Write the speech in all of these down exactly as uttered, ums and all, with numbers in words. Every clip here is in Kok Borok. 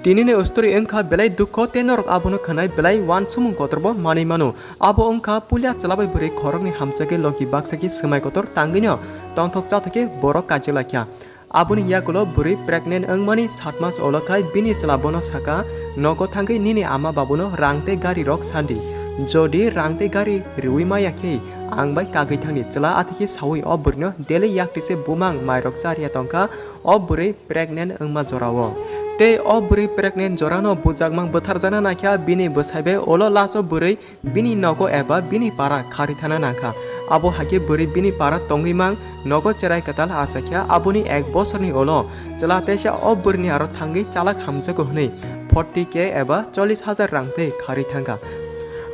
Tini ni story wngkha belai dukho tei norok abono khwnai belai uansukmung kotorbo manwi mano. Abo wngkha puila chwla bai bwrwi khoroknwi hamjakhe logi baksa khe swmai kotor tangwino tongthok chathok khe borok kaijakla kha. Aboni yagulo bwrwi pregnant wngmani sat mas olo khai bini chwla bono saka, "Nogo thangwi nini ama babuno rang tei gari rok sandi. Jodi rang tei gari riwi maya khe ang bai kagwi thangdi." Chwla atwkhe sawi o bwrwino daily yaktise bumang mairok charya tongkha. O bwrwi pregnant wngma jorao. Tei o bwrwi pregnant jorano bujakmang bwtharjakna naikha bini bwsai bai ulo laso bwrwi bini nogo eba bini para kharwi thana nangkha. Abo haikhe bwrwi bini para tongwi mang nogo cherai kwtal achakya. Aboni ek bosorni ulo chwla teisa o bwrwini aro thangwi chalak hamjago hwnwi forty K eba chollish hajar rang tei kharwi thangkha.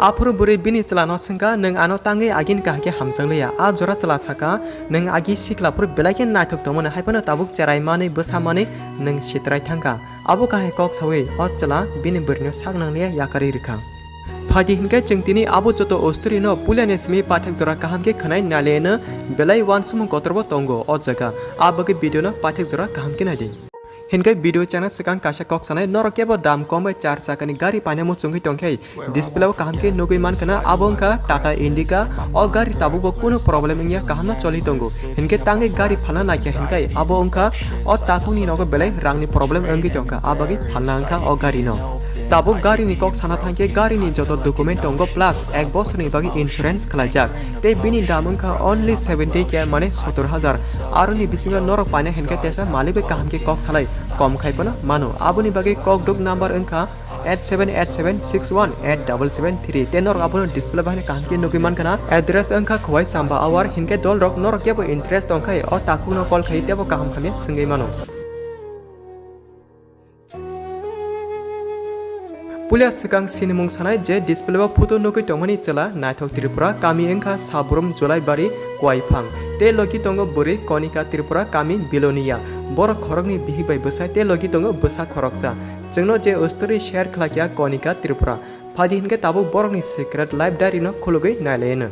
Aphuru bwrwi bini chwlano swngkha, "Nwng ano tangwi agini kahai khe hamjakliya." A jora chwla saka, "Nwng agi sikla phuru belai khe naithok tongmani, haiphano tabuk cherai manwi bwsa manwi nwng sitrai thangkha." Abo kahai kok sawi o chwla bini bwrwino sak nangliya yakarwi rwkha. Phaidi hinkhe chwng tini abo joto osturino puilani simi paithak jora kaham khe khwnai nailaino belai uansukmung kotorbo tongo o jaga. A bagwi video no paithak jora kaham khe naidi. Hinkhe video chana swkang kaisa kok sanai, norok kebo dam kom bai char chakani gari paina muchungwi tongkhe display o kaham khe nugwi mankha, abo wngkha Tata Indica. O gari tabukbo kunu problem wngya, kahamno choli tongo. Hinkhe tangwi gari phalna naikha hinkhe abo wngkha o takhukni nogo belai rangni problem wngwi tongkha, a bagwi phalna wngkha o gari no. Tabuk gari ni kok sana thangkhe gari ni joto document tongo plus ek bosor ni bagwi insurance khlaijak. Tei bini dam wngkha only seventy K, mane sotor hajar. Aroni bisingo norok paina hinkhe tesa malik bai kaham khe kok salai kom khai phano mano. Aboni bagwi kok duk number wngkha eight seven eight seven six one eight double seven three. Tei norok abono display bai kaham khe nugwi mankha na. Address wngkha Khowai Chamba Awar, hinkhe dolrok norok kebo interest tongkhai o takhukno call khai tebo kaham hamya swngwi mano. Puila swkang sinimung sanai je display o photo nugwi tongmani chwla naithok Tripura, kami wngkha Sabrum Jolaibari Kuaiphang, tei logi tongo bwrwi Konika Tripura, kami Bilonia. Borok khoroknwi bihik bai bwsai tei logi tongo bwsa khoroksa. Chwngno je story share khlakya Konika Tripura. Phaidi hinkhe tabuk borokni secret life diary no khulugwi nailaino.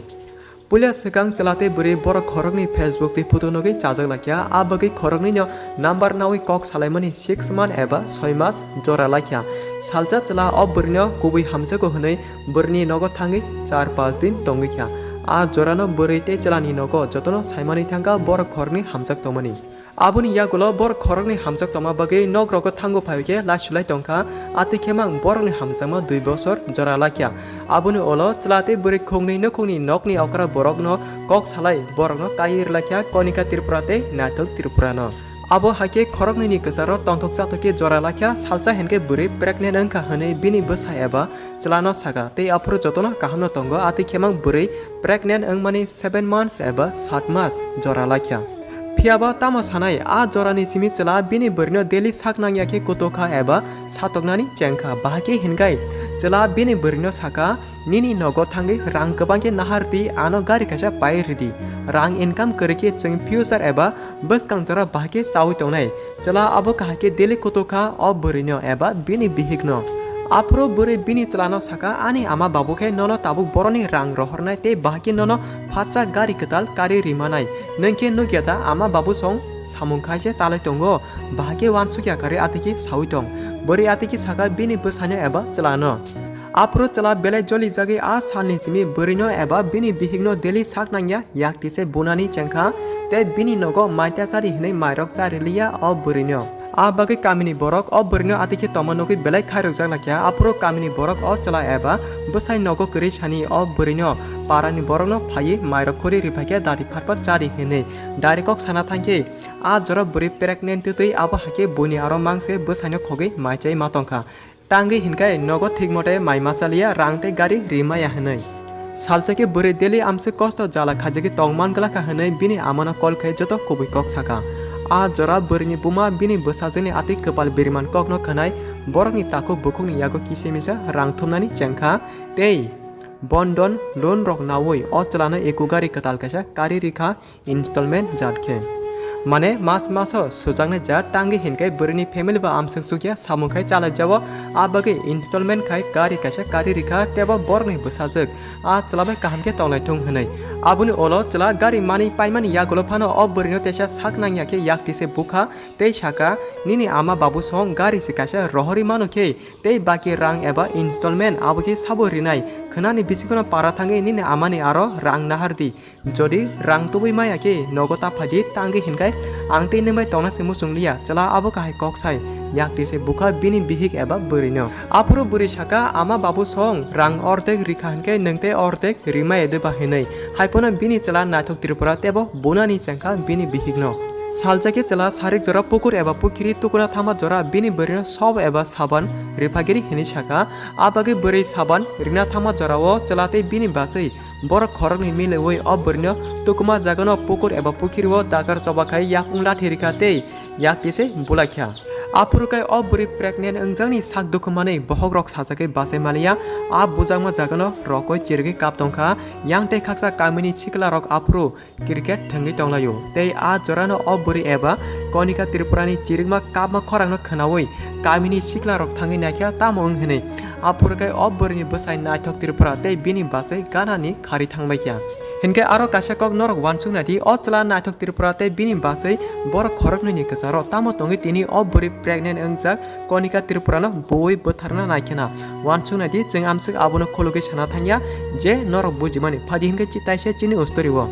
Puila swkang chwla tei bwrwi borok khoroknwi Facebook tei photo nugwi chajak lakya, a bagwi khoroknwino number nawi kok salaimani six month eba soi mas jora lakya. Salsa chwla o bwrwino kubui hamjago hwnwi bwrwini nogo thangwi char panch din tongwi kha. A jorano bwrwi tei chwlani nogo jotono saimani thangkha borok khoroknwi hamjak tongmani. Aboni yagulo borok khoroknwi hamjak tongma bagwi nok rogo thango phai khe laisulai tongkha, atwi khe mang borokni hamjakma dui bosor jora lakya. Aboni ulo chwla tei bwrwi khungnwi nukhungni nokni okra borokno kok salai borokno kaiwi rwlakya Konika Tripura tei Naithok Tripura no. Abo haikhe khoroknwini kwcharo tongthok chathok khe jora lakya, salsa hinkhe bwrwi pregnant wngkha hwnwi bini bwsa eba chwlano saka tei aphuru jotono kahamno tongo, atwi khe mang bwrwi pregnant wngmani seven months eba sat mas jora lakya. Phiyaba tamo sanai, a jorani simi chwla bini bwrwino daily sak nangya khe kutokha eba satoknani chengkha. Bahai khe hinkhai chwla bini bwrwino saka, "Nini nogo thangwi rang kwbang khe nahar di, ano gari kaisa pai ridi. Rang income kwrwi khe chwng future eba bwskang jora bahai khe chaui tongnai." Chwla abo kahai khe daily kutokha o bwrwino eba bini bihikno. Aphuru bwrwi bini chwlano saka, "Ani ama babu khe nono tabuk boroni rang rohornai tei bahai khe nono phatsa gari kwtal kari rimanai. Nwng khe nukya da ama babu song samung khai se chalai tongo, bahai khe uansukya karwi atwi khe saui tong." Bwrwi atwi khe saka bini bwsano eba chwlano. Aphuru chwla belai joli jagwi a salni simi bwrwino eba bini bihikno daily sak nangya, yak tise bunani chengkha tei bini nogo maita chari hinwi mairok chari liya o bwrwino. A bagwi kamini borok o bwrwino atwi khe tongma nugwi belai khairokjak lakya. Aphuru kamini borok o chwla eba bwsai nogo kwrwi sani o bwrwino parani borokno phaiwi mairok khuri riphaikhe dari phatpat chari hinwi. Dari kok sana thangkhe a jora bwrwi pregnant twtwi abo haikhe buini aro mangse bwsaino khogwi maichai ma tongkha. Tangwi hinkhai nogo thik mote mai ma chaliya, rang tei gari rimaya hinwi. Salsa khe bwrwi daily amswk kosto jala khaijagwi tong man glakha hinwi bini amano call khai joto kubui kok saka. A jora bwrwini buma bini bwsajwkni atwi kwpal biriman kokno khwnai borokni takhuk bukhukni yago kisa misa rang thumnani chengkha tei bondon loan rok naui o chwlano eco gari kwtal kaisa kari rikha. Installment jat khe. Mane mas maso sujaknai ja tangwi hinkhe bwrwini family ba amswk chukya samung khai chalaijao, a bagwi installment khai gari kaisa kari rikha tebo borokni bwsajwk a chwla bai kaham khe tonglaithung hwnwi. Aboni ulo chwla gari manwi paimani yagulo phano o bwrwino teisa sak nangya khe yaktwi se bukha tei saka, "Nini ama babu song gari se kaisa rohorwi mano khe tei baki rang eba installment abo khe sabo rinai, khwnani bisingono para thangwi nini amani aro rang nahardi." Jodi rang tubui maya khe nogo ta phaidi tangwi hinkhai ang tei nwng bai tongna se muchung liya, chwla abo kahai kok sai yaktwi se bukha bini bihik eba bwrwino. Aphuru bwrwi saka, "Ama babu song rang ordek rikha hinkhe nwng tei ordek rimaya de ba hinwi." Haiphano bini chwla Naithok Tripura tebo bunani chengkha bini bihikno. Saljakhe chwla sarik jora pukur eba pukhiri tukuna thangma jora bini bwrwino sob eba saban riphagiri hinwi saka, a bagwi bwrwi saban rina thangma jorao chwla tei bini bachwi borok khoroknwi milwi o bwrwino tukuma jagano pukur eba pukhirio dakar choba khai yakung lathi rikha tei yaktwi se bulaikha. Aphuru kai o bwrwi pregnant wngjakni sak dukhu manwi bohokrok sajagwi bachai maliya, a bujakma jagano rokoi chirigwi kap tongkha. Yang tei khaksa kamini siklarok aphuru cricket thwngwi tonglaio tei a jorano o bwrwi eba Konika Tripurani chirikma kapma khorangno khwnaui kamini siklarok thangwi naikha tamo wng hwnwi. Aphuru kai o bwrwini bwsai Naithok Tripura tei bini bachwi ganani khari thangbaikha. Hinkhe aro kaisa kok norok uansuk naidi, o chwla Naithok Tripura tei bini bachwi borok khoroknwini kwcharo tamo tongwi tini o bwrwi pregnant wngjak Konika Tripurano buwi bwtharna naikhena. Uansuk naidi, chwng amswk abono khulugwi sana thangya je norok bujimani phaidi hinkhe chi-, taisa chini ustori o.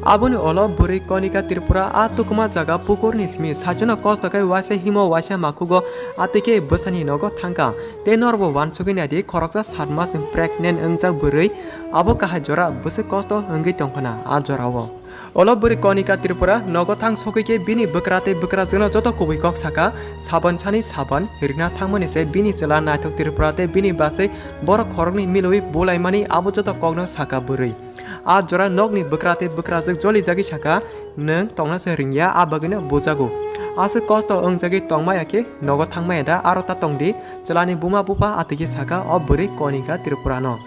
Aboni ulo bwrwi Konika Tripura a tukuma jaga pukurni simi saichwno kosto khe waisa himo waisa makhugo, atwi khe bwsani nogo thangkha. Tei norokbo uansugwi naidi, khoroksa sat mas ni pregnant wngjak bwrwi abo kahai jora bwswk kosto wngwi tongphana a jorao. Ulo bwrwi Konika Tripura nogo thang sogwi khe bini bwkra tei bwkrajwkno joto kubui kok saka, saban sani saban rina thangmani se bini chwla Naithok Tripura tei bini bachwi borok khoroknwi milwi bulaimani abo joto kokno saka bwrwi. A jora nokni bwkra tei bwkrajwk jolijagwi saka, "Nwng tongna se ringya, a bagwino bujago. Aswk kosto wngjagwi tongmaya khe nogo thangmaya da, aro ta tongdi." Chwlani buma bupha atwikhe saka o bwrwi Konika Tripurano.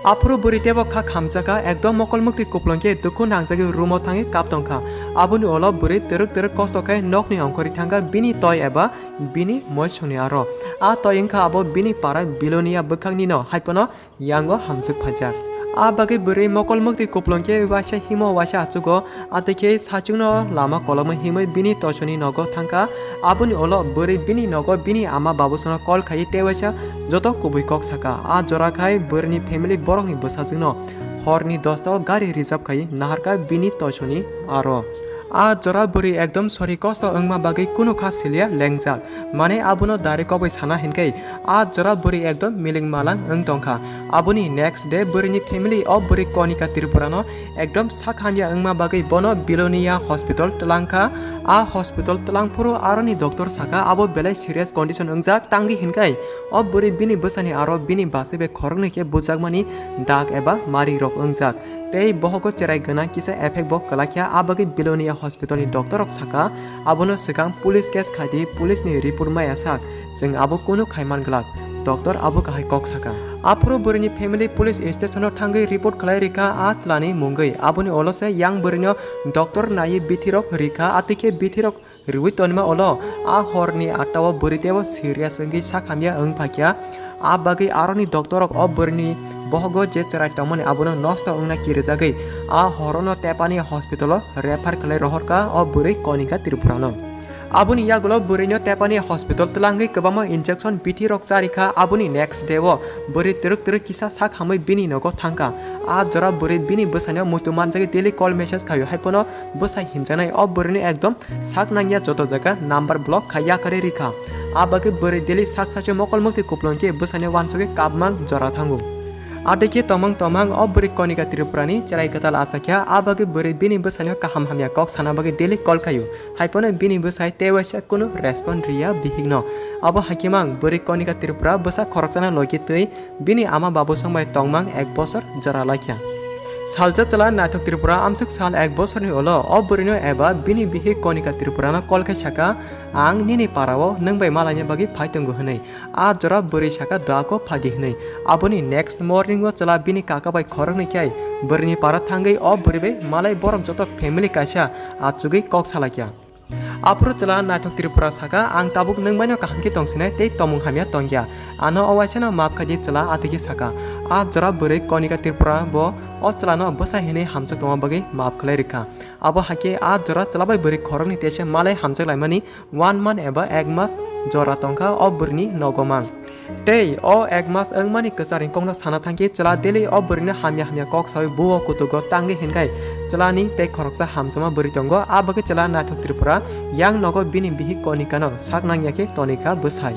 Aphuru bwrwi tebo kha khamjakha, ekdom mokol mwktwi kuplung khe dukhu nangjagwi room-o thangwi kap tongkha. Aboni ulo bwrwi twrwk twrwk kosto khe nokni ongkhorwi thangkha bini toi eba bini moisongni aro. A toi wngkha abo bini para Bilonia bwkhangnino, haiphano yango hamjwk phaijak. A bagwi bwrwi mokol mwktwi kuplung khe waisa himo waisa achugo, atwi khe saichungno lama kolomwi himwi bini toisoni nogo thangkha. Aboni ulo bwrwi bini nogo bini ama babusono call khaiwi tei waisa joto kubui kok saka. A jora khai bwrwini family borokni bwsajwkno horni dosta o gari reserve khaiwi naharkha bini toisoni aro. A jora bwrwi ekdom sori kosto wngma bagwi kunu kha siliya lengjak. Mane abono direct koboi sana hinkhe a jora bwrwi ekdom miling malang wng tongkha. Aboni next day bwrwini family o bwrwi Konika Tripurano ekdom sak hamya wngma bagwi bono Bilonia hospital twlangkha. A hospital twlangphuru aroni doctor saka abo belai serious condition wngjak tangwi hinkhe o bwrwi bini bwsani aro bini bachwi bai khoroknwi khe bujakmani dak eba marirok wngjak. Tei bohogo cherai gwnang kisa effect bo kwlai kha, a bagwi Bilonia hospital ni doctor rok saka, abono swkang police case khai di, police ni report maya sak, chwng abo kunu khai man glak, doctor abo kahai kok saka. Aphuru bwrwini family police station o thangwi report khlai rikha a chwlani mungwi, aboni ulo se yang bwrwino doctor naiwi bithi rok rikha, atwi khe bithi rok riwi tonima ulo a horni atta o bwrwi teibo serious wngwi sak hamya wng phaikha. A bagwi aroni doctor rok o bwrwini bohogo je chwrai tongmani abono nosto wngna kirijagwi a horono Tepani hospital o refer khlai rohorkha o bwrwi Konika Tripurano. Aboni yagulo bwrwino Tepani hospital twlangwi kwbangma injection bithi rok charikha, aboni next day o bwrwi twrwk twrwk kisa sak hamwi bini nogo thangkha. A jora bwrwi bini bwsaino muitu manjagwi daily call message khaio, haiphano bwsai hinjaknai o bwrwino ekdom sak nangya joto jaga number block khai yakarwi rikha. A bagwi bwrwi daily sak sachi mokol mukti kuplung khe bwsaino uansugwi kapmang jora thango. Atwi khe tomang tomang o bwrwi Konika Tripurani cherai kwtal achakya, a bagwi bwrwi bini bwsaino kaham hamya kok sana bagwi daily call khaio, haiphano bini bwsai tei waisa kunu respond riya bihikno. Abo haikhe mang bwrwi Konika Tripura bwsa khoroksano logi twi bini ama babu song bai tongmang ek bosor jora laikha. Salsa chwla Naithok Tripura amswk sal ek bosorni ulo o bwrwino eba bini bihik Konika Tripurano call khai saka, "Ang nini parao nwng bai malaina bagwi phai tongo," hwnwi. A jora bwrwi saka, "Doako phaidi," hwnwi. Aboni next morning o chwla bini kaka bai khoroknwi khai bwrwini para thangwi o bwrwi bai malai borok joto family kaisa achugwi kok salaikha. Aphuru chwla Naithok Tripura saka, "Ang tabuk nwng baino kaham khe tongsinai tei tongmung hamya tongya. Ano o waisano maap khai di," chwla atwi khe saka. A jora bwrwi Konika Tripura bo o chwlano bwsai hwnwi hamjak tongma bagwi maap khlai rwkha. Abo hai khe a jora chwla bai bwrwi khoroknwi teisa malai hamjak laimani one month eba ek mas jora tongkha o bwrwini nogo mang. Tei o ek mas wngmani kwcharni kokno sana thangkhe chwla daily o bwrwino hamya hamya kok saui buo kutugo tangwi hinkhai chwlani tei khoroksa hamjakma bwrwi tongo, a bagwi chwla Naithok Tripura yang nogo bini bihik Konikano sak nangya khe tonikha bwsai.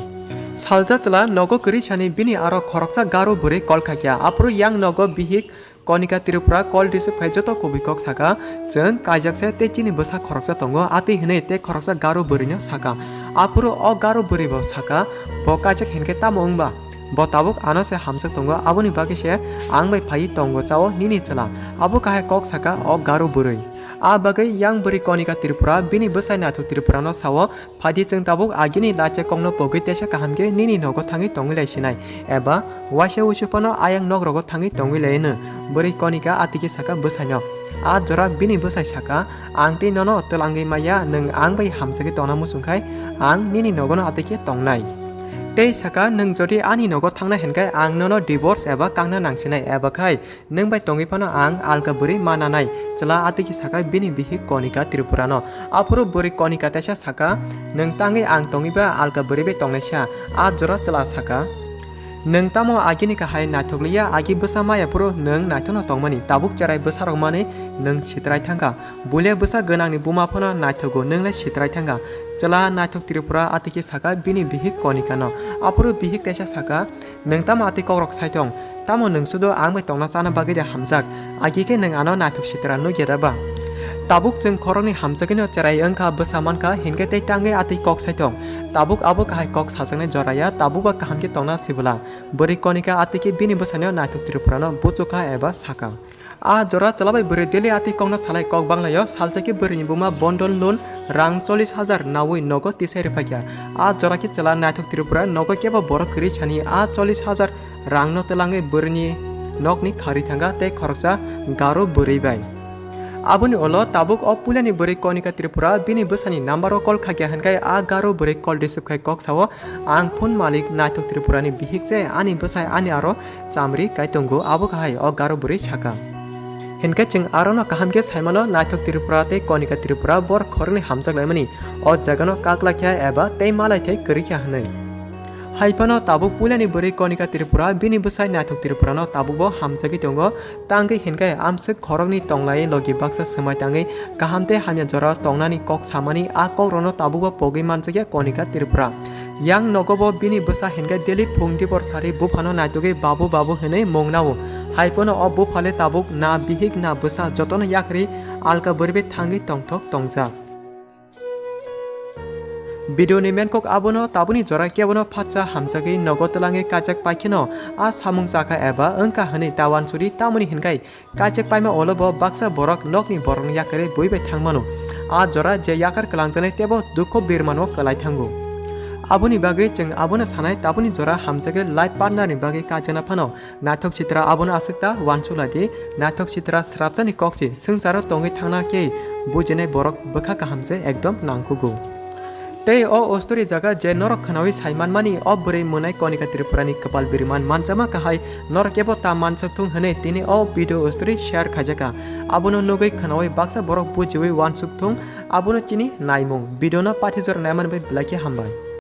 Salsa chwla nogo kwrwi sani bini aro khoroksa Garo bwrwi call khaikha, aphuru yang nogo bihik Konika Tripura call receive khai joto kubui kok saka, "Chwng kaijak se tei chini bwsa khoroksa tongo," atwi hwnwi tei khoroksa Garo bwrwino saka. Aphuru o Garo bwrwi bo saka, "Bo kaijak hinkhe tamo wngba? Bo tabuk ano se hamjak tongo, aboni bagwi se ang bai phaiwi tongo chao nini chwla." Abo kahai kok saka o Garo bwrwi. A bagwi yang bwrwi Konika Tripura bini bwsai Naithok Tripurano sao, "Phaidi chwng tabuk agini lache kokno pogwi teisa kaham khe nini nogo thangwi tongwi lai sinai, eba waisa wuisu phano ayang nok rogo thangwi tongwi lai hwno." Bwrwi Konika atwi khe saka bwsaino. A jora bini bwsai saka, "Ang tei nono twlangwi maya, nwng ang bai hamjagwi tongna muchung khai ang nini nogono atwi khe tongnai." Tei saka, "Nwng jodi ani nogo thangna hinkhe ang nono divorce eba kangna nangsinai, eba khai nwng bai tongwi phano ang alka bwrwi ma nanai," chwla atwi khe saka bini bihik Konika Tripurano. Aphuru bwrwi Konika teisa saka, "Nwng tangwi ang tongwi ba alka bwrwi bai tongnaisa?" A jora chwla saka, "Nwng tamo agini kahai naithok liya, agi bwsa maya phuru nwng naithokno tongmani, tabuk cherai bwsarok manwi nwng sitrai thangkha. Bulia bwsa gwnangni buma phano naithogo, nwng lai sitrai thangkha." Chwla Naithok Tripura atwi khe saka bini bihik Konikano. Aphuru bihik teisa saka, "Nwng tamo atwi kokrok sai tong? Tamo nwng sudo ang bai tongna chana bagwi de hamjak? Agi khe nwng ano naithok sitra nukya da ba? Tabuk chwng khoroknwi hamjagwino cherai wngkha, bwsa mankha, hinkhe tei tangwi atwi kok sai tong? Tabuk abo kahai kok sajaknai jora ya, tabuk ba kaham khe tongna sibwla." Bwrwi Konika atwi khe bini bwsaino Naithok Tripurano buchukha eba saka. A jora chwla bai bwrwi daily atwi kokno salai kok banglaio, salsa khe bwrwini buma bondon loan rang chollish hajar naui nogo tisai rwphaikha. A jora khe chwla Naithok Tripura nogo kebo borok kwrwi sani a chollish hajar rangno twlangwi bwrwini nokni kharwi thangkha tei khoroksa Garo bwrwi bai. Aboni ulo tabuk o puilani bwrwi Konika Tripura bini bwsani number o call khaikha hinkhe a Garo bwrwi call receive khai kok sao, "Ang phone malik Naithok Tripurani bihik se, ani bwsai ani aro chamri kai tongo," abo kahai o Garo bwrwi saka. Hinkhe chwng arono kaham khe saimano, Naithok Tripura tei Konika Tripura bor khoroknwi hamjak laimani o jagano kaklaikha eba tei malaithai kwrwikha hwnwi. Haiphano tabuk puilani bwrwi Konika Tripura bini bwsai Naithok Tripurano tabukbo hamjagwi tongo, tangwi hinkhe amswk khoroknwi tonglai logi baksa swmai tangwi kaham tei hamya jora tongnani kok samani a kokrokno tabukbo pogwi manjakya Konika Tripura. Yang nogobo bini bwsa hinkhe daily phung dibor sari buphano naitugwi babu babu hwnwi mung nao. Haiphano o buphale tabuk na bihik na bwsa jotono yakarwi alka bwrwi bai thangwi tongthok tongjak. Video ni main kok abono, tabukni jora kebono phatsa hamjagwi nogo twlangwi kaijak paikheno a samung chakha eba wngkha hwnwi ta wansuri, tamoni hinkhai kaijak paima ulo bo baksa borok nokni borokno yakarwi bui bai thangmano. A jora je yakar kwlangjaknai teibo dukho birmano kwlai thango. Aboni bagwi chwng abono sanai, tabukni jora hamjagwi life partner ni bagwi kaijakna phano Naithok Sitra abono aswk ta wansuk lai di. Naithok Sitra srapjani kok se, swngcharo tongwi thangna khe bujinai borok bwkha kaham se ekdom nangkugo. Tei o story jaga je norok khwnawi sai manmani, o bwrwi mwnai Konika Tripurani kwpal biriman manjakma kahai norok ebo ta mansuk thung hwnwi tini o video story share khaijakha. Abono nugwi khwnawi baksa borok bujiwi wansuk thung, abono chini naimung. Video no paithajora naimani bai belai khe hambai.